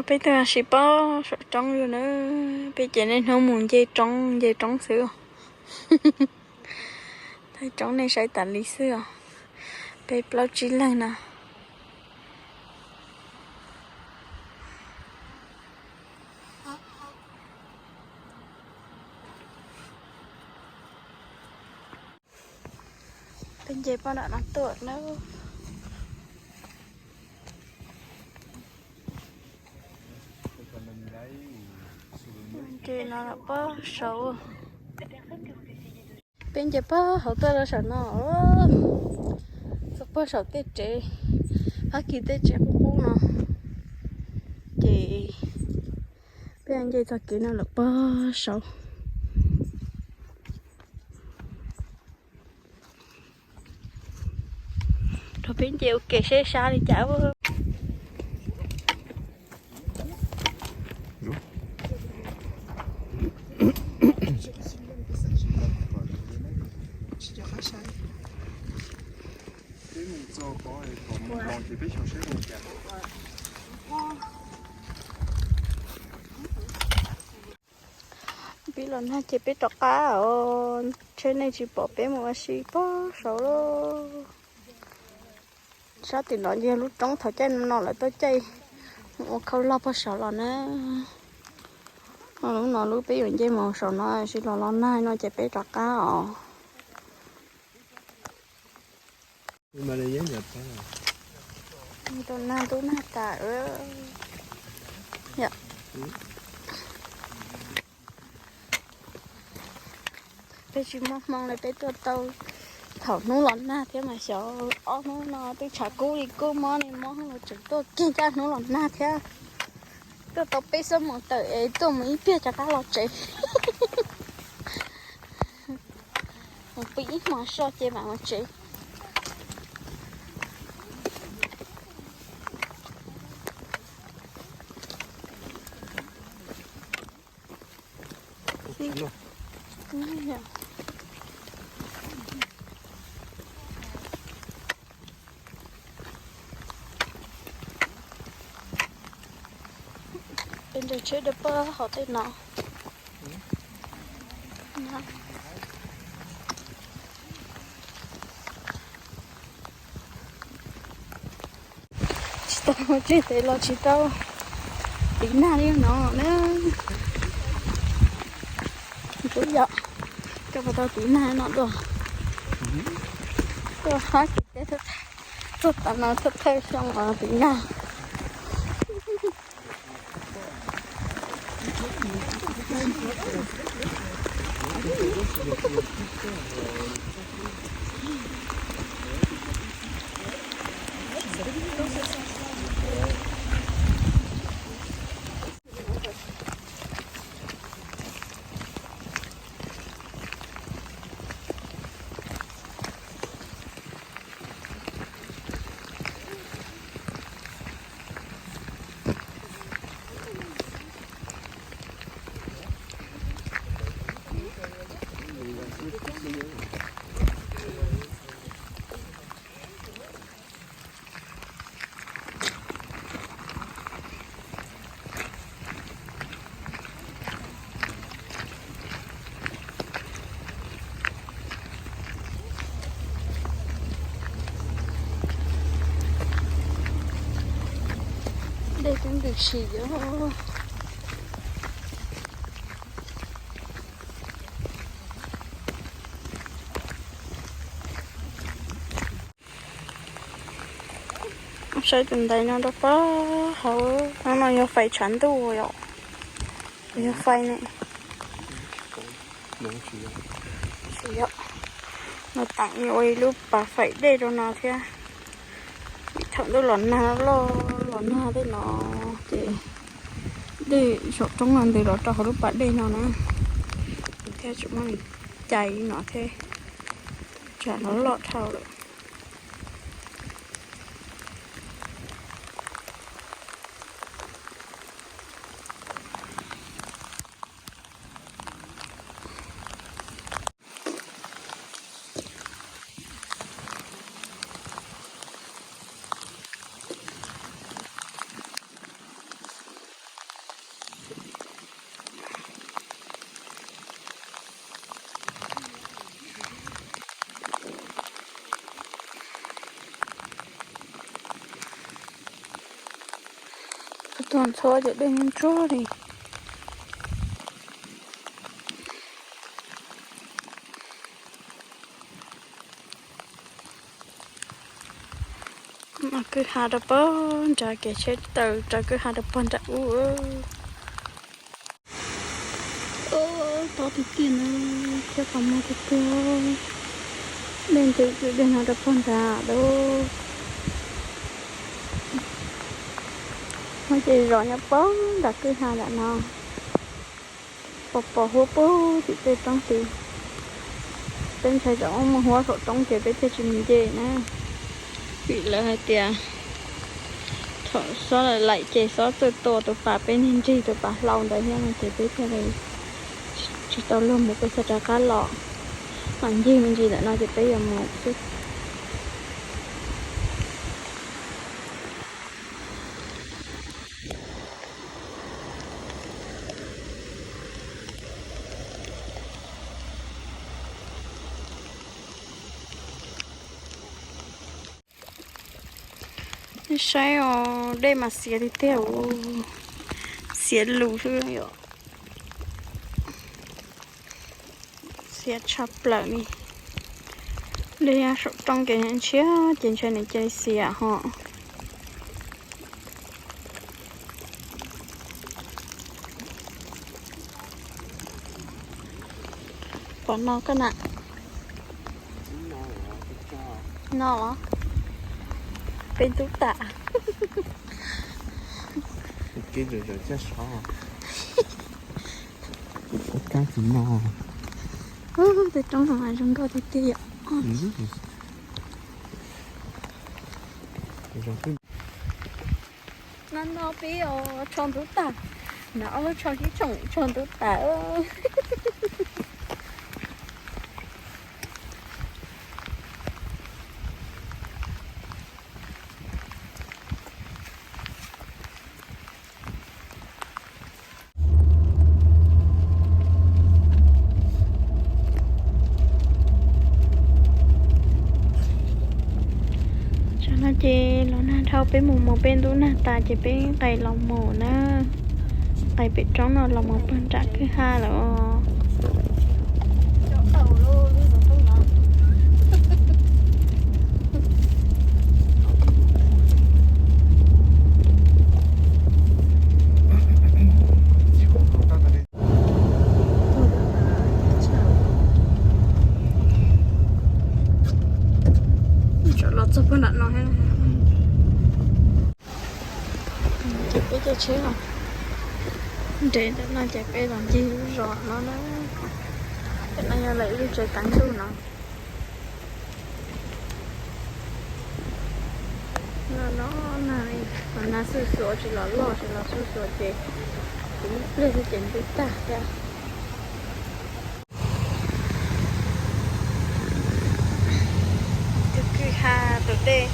Peb tuaj ua si pob saum roob li na, peb ces niaj hnub mus nce roob nce roob xwb. Thaij roob nej saib tas li xwb os. Peb plaub tsib leeg no. Peb nce pob nram no tuaj na. Nce no los pob saud. Peb nce pob hauv tuaj rau saum no, txog pob saum tej tsev, Fab Kis tej tsev qub qub no. Ces peb nce txoj kev no lawm pob saud. Rau peb nce ua ke seb sab li cas. Pib los nag ces peb rov qab os, ntshe nej tsis pom peb mus ua si pob saud lauj. Sab tim no yog lub roob thaum caij no lawv tuaj caij mus ua khau loj pob saud los na. Lub no lub peb yuav nce mus saum no, sis los los nag no ces peb rov qab os. Tus nag ntub nag tas. Peb tsis muaj hmoo li, peb tuaj tau thaum hnub los nag thiab mas xyov ob hnub no twb tshav kub li kub mob li mob los tseem tuaj kiag ncaj hnub los nag thiab. Tuaj tau peb xuab moos tawm es tuaj mus ib pliag rov qab los tsev. Mus pw ib hmo soj ces mam mus tsev. Peb nrog tsheb dawb paug hauv tej no. Tsis tau, tsis tau los tsis tau tiv nag li no na. Kuv yog coj puas tau tiv nag no dua. Tuaj hab kev teb tuaj tas no thawj thawj xyoo los tiv nag. Dej twb ntws si os. Saib tus ntaiv no rau pab hauv no, no yog fais tshav ntuj yom, yog fais ne. Tsis yog, nws teem ua ib lub pas faim dej rau no thiab. Vim thaum ntuj los nag loj los nag tej no ces dej saum roob no ntws los rau hauv lub pas dej no na, thiaj tsis muaj cais no thiab, tsam no loj dhau lawm. Tuaj ntxhua ces dej ntsuag li. Kwj ha rau pog nrad, kev tsheb tawm rau kwj ha rau pog nrad ub. Tob tiag tiag na, thiab qhov muag tiag tiag. Dej ntws kwj dej no rau pog nrad lawm. No ces zos nyob pog nram kwj ha nram no. Pos pos huab pug tim tej roob tid. Peb ntshai tsam muaj huab saum roob ces peb thiaj tsis mus nce na. Vim lawv hais tias thaum xob laim ces xob txawj tua tus pas peb niag nrig tus pas hlau ntawd thiab no ces peb thiaj li tsis tau luag mus, peb thiaj rov qab los. Mam ncig me ntsis ntawm no ces peb yuav mus xwb. Nej saib os, dej mas xiav tiag tiag, xiav lus xwb yom. Xiav tshaj plaws li. Dej nyob saum roob ces ntshiab ces ntshai nws cia li xiav ho. Pom no koj na. No los? Peb ntub tas. Kab tsis no. Tej roob no mas zoo nkauj tiag tiag yom. No no peb os, tsho ntub tas. Nrad ob lub tsho sib tshoom tsho ntub tas. Tam no ces los nag dhau, peb mus mus peb ntub nag tas ces peb nqes los mus na. Nqes pem roob no los mus pog nram kwj ha lawm os. Tsam los txog puag nram no thiab. Ces peb caij tsheb os, nres ntawm no ces peb los ncig lub zos no na. Tam no yog lawv lub tsev teev ntuj no. No no, nag, nag xuj xuav tsis los loj, tsis los xuj xuav ces kuv muab pliag xwb ces ntub tag thiab. Tus kwj ha tus dej,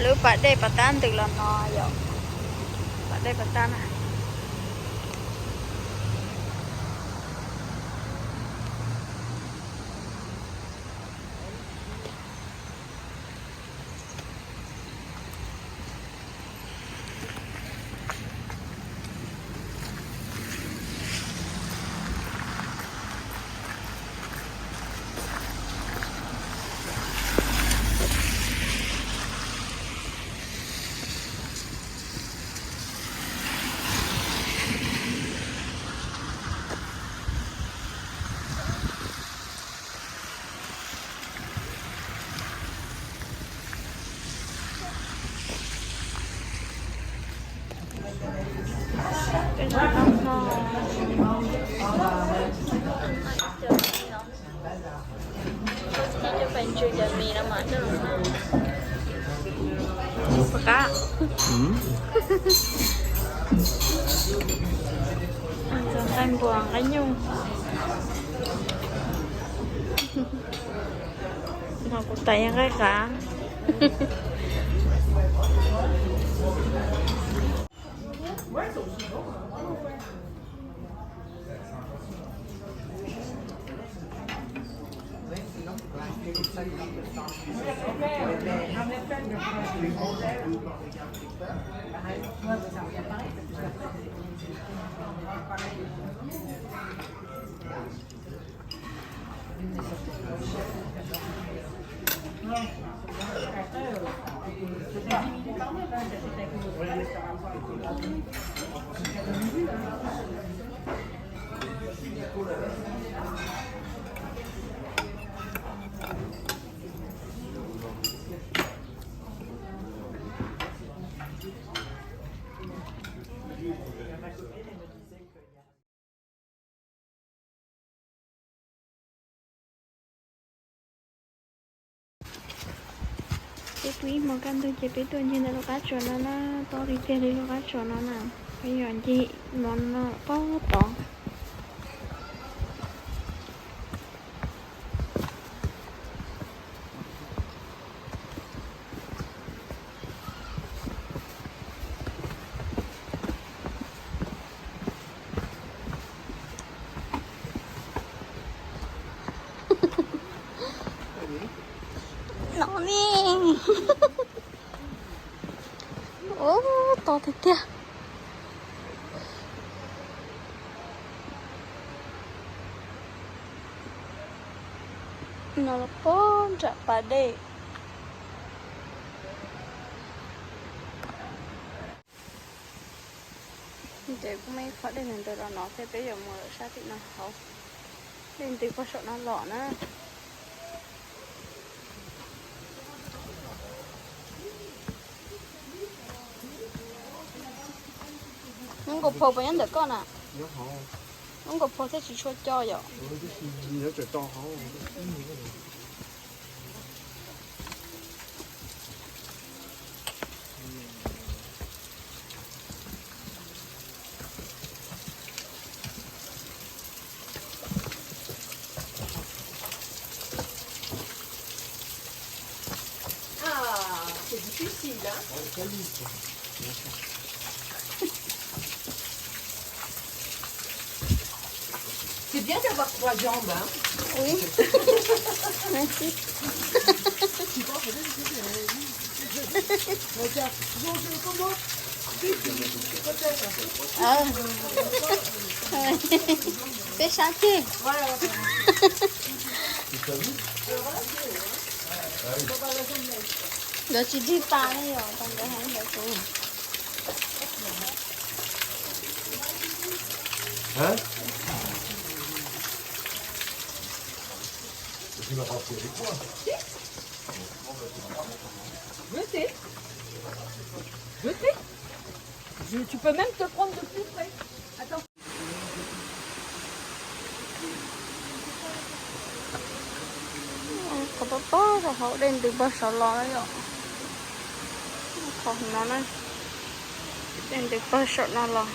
lub pas dej pas tab ntws los no yom. Pas dej pas tab na. Qab. Nqaij npua nqaij nyuj. No kuv tais yog nqaij qav. Peb pw ib hmo kaj ntug ces peb tuaj ncig ntawm lub qab tsuas no na, tob li tiag li lub qab tsuas no na. Peb yog ncig hmo no tob tod. No ne. Ub, to tiag tiag. No los pog nram pas dej. Ces kuj muaj ib qho dej ntawd los no thiab, peb yuav mus lawm sab tim no hauv. Dej ntws pog saum no los na. Lub nkaus phau puas nyob ntawm koj na? Lub nkaus phau thiaj tsis tshua co yom. Ah, c'est difficile, hein ? C'est bien d'avoir trois jambes, hein ? Oui. Merci. Regarde, je, je, comment ? Ah. Peb sab ceg. Lawv tsis dig pas ne yom, tau ntawd hais ntawd kuv. Je sais. Je sais. Je, tu peux même te prendre de plus près. Attends. Qhov pog pog rau hauv dej ntws pog saum los na yom. Qhov no na, dej ntws pog saum no los.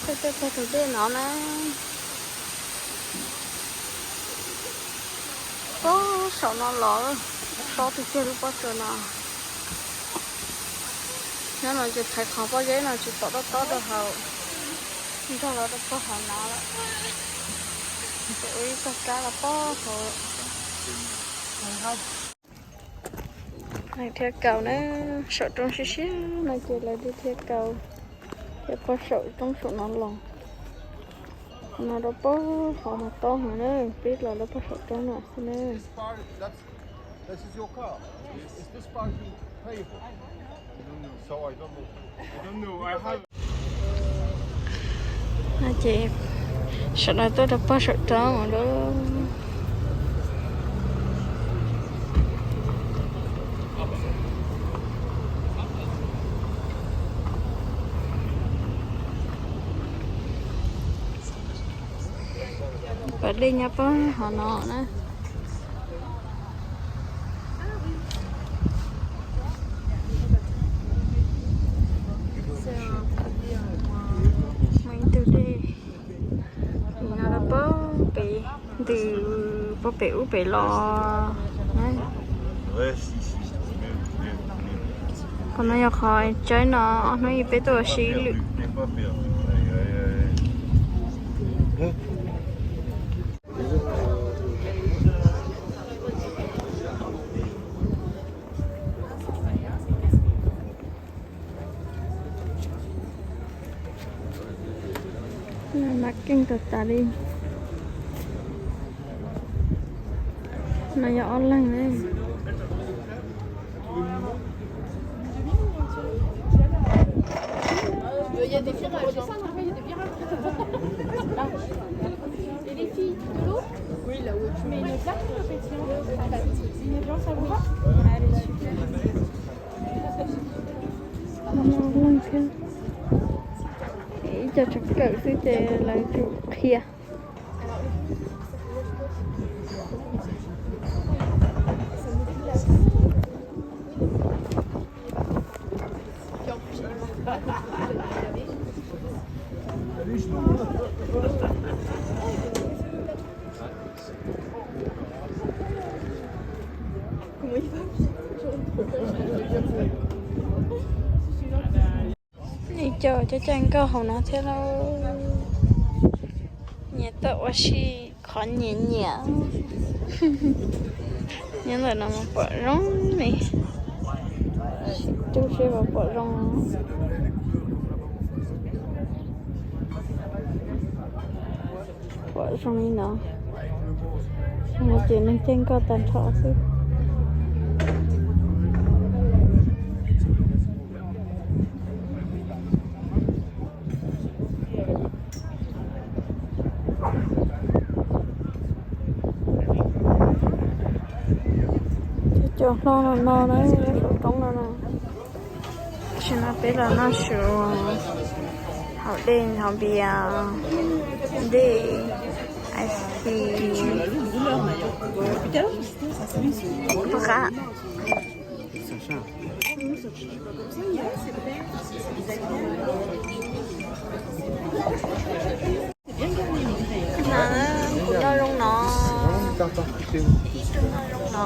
Peb tuaj txog tus dej no na. Pog saum no los, so tiag tiag lub pob tsuas no. Nyob no ces thaiv qhov pob zeb no tsis pom tob tob rau hauv, nrog los rau pog hauv no lawm. Ces ua ib txoj kab los pog hauv. Lawv dhia kaus na, saum roob siab siab no ces lawv dhia kaus, dhia pog saum roob saum no los. No rau pog hauv mas tob heev na, peb los rau pog saum roob no xwb na. This is your car. Is this parking payable? So I don't know. I don't know. I have No ces sawv daws tuaj rau pog saum roob lawm. Pas dej nyob pog hauv no na. Muaj ib tug dej no rau pog pem, ntws pog pem ub pem los. Qhov no yog qhov tsaib no, ob hnub ib peb tuaj ua si ib lwm. Mas keej tas tas li. No yog ob leeg ne. Il y a des virages, hein. Et les filles, tout de l'eau ? Oui, là où tu mets une glace, une glace à vous ? Allez, super. Ib co tseem kawm xwb ces lawv tsum qhia. Ib co caij caij nkauj hauv no thiab lauj. Nyias tuaj ua si qhov nyiam nyiam. Nyob ntawm no mas pom zoo li, coob siab pom zoo. Pom zoo li no, zoo no ces neeg caij nkauj tag nrho xwb. Cov hlo no no na, saum roob no no. Tam sim no peb los noj su, haus dej haus npias, dej, ice tea, paj qab. No, kuv noj zoo no. Ib tug noj zoo no.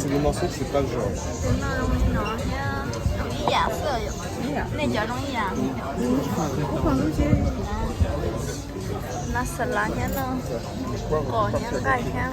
Kuv noj zoo li no thiab. Zoo ib yam xwb yom. Nej cov zoo ib yam. No xas las thiab no, qos thiab nqaij thiab.